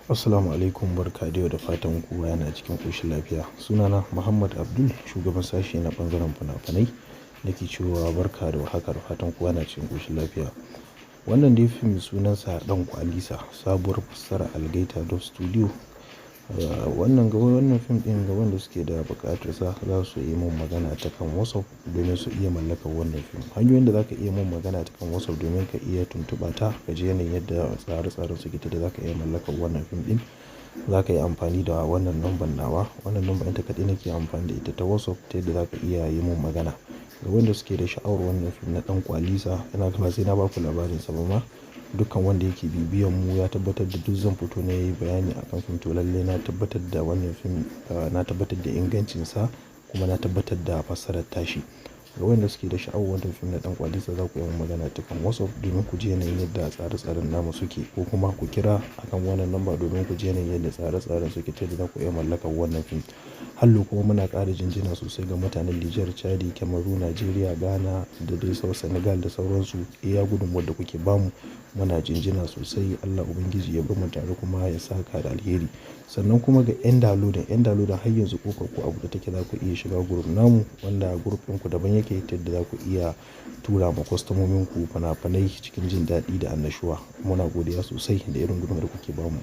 Assalamu alaikum, barka da yau, da fatan kowa yana cikin ƙoshin lafiya. Sunana Muhammad Abdul, shugaban sashe na ɓangaren fina-finai. Nake cewa barka da warhaka, da fatan kowa yana cikin ƙoshin lafiya. Wannan dai fim sunansa Ɗan Kwalisa, sabuwar fassara Algaita Dub Studio. Wannan fim ɗin, ga wanda suke da buƙatar sa, za su yi mun magana ta kan WhatsApp domin su iya mallakar wannan fim. Hanyoyin da za ka iya mun magana ta kan WhatsApp domin ka iya tuntuɓa ta, ka ji yanayin yadda tsare-tsaren suke ta da za ka iya mallakar wannan fim ɗin. Za ka yi amfani da wannan number nawa. Wannan number ita kaɗai nake amfani da ita ta WhatsApp ta yadda za ka iya yi mun magana. Ga wanda suke da sha'awar wannan fim na Ɗan Kwalisa, ina ga ba sai na ba ku labarin sa ba ma. Dukkan wanda yake bibiyan mu ya tabbatar da duk zan fito na yi bayani akan fim, to lallai na tabbatar da wannan fim, na tabbatar da ingancinsa kuma na tabbatar da fassarar tashi. Ga wanda suke da sha'awar wannan fim na Ɗan Kwalisa, za ku iya mun magana ta kan WhatsApp domin ku ji yanayin yadda tsare-tsaren namu suke, ko kuma ku kira akan wannan number domin ku ji yanayin yadda tsare-tsaren suke ta yadda za ku iya mallakar wannan fim. Hallo, kuma muna ƙara jinjina sosai ga mutanen Nijar, Chadi, Cameroon, Nigeria, Ghana da dai sau Senegal da sauransu. Iya gudunmuwar da kuke bamu, muna jinjina sosai. Allah Ubangiji ya bar mu tare kuma ya saka da alheri. Sannan kuma ga 'yan downloading, 'yan downloading, har yanzu ƙofar ku a buɗe take, za ku iya shiga group namu wanda group ɗinku daban yake ta yadda za ku iya tura ma kwastomominku fina-finai cikin jin daɗi da annashuwa. Muna godiya sosai da irin gudunmuwar da kuke bamu.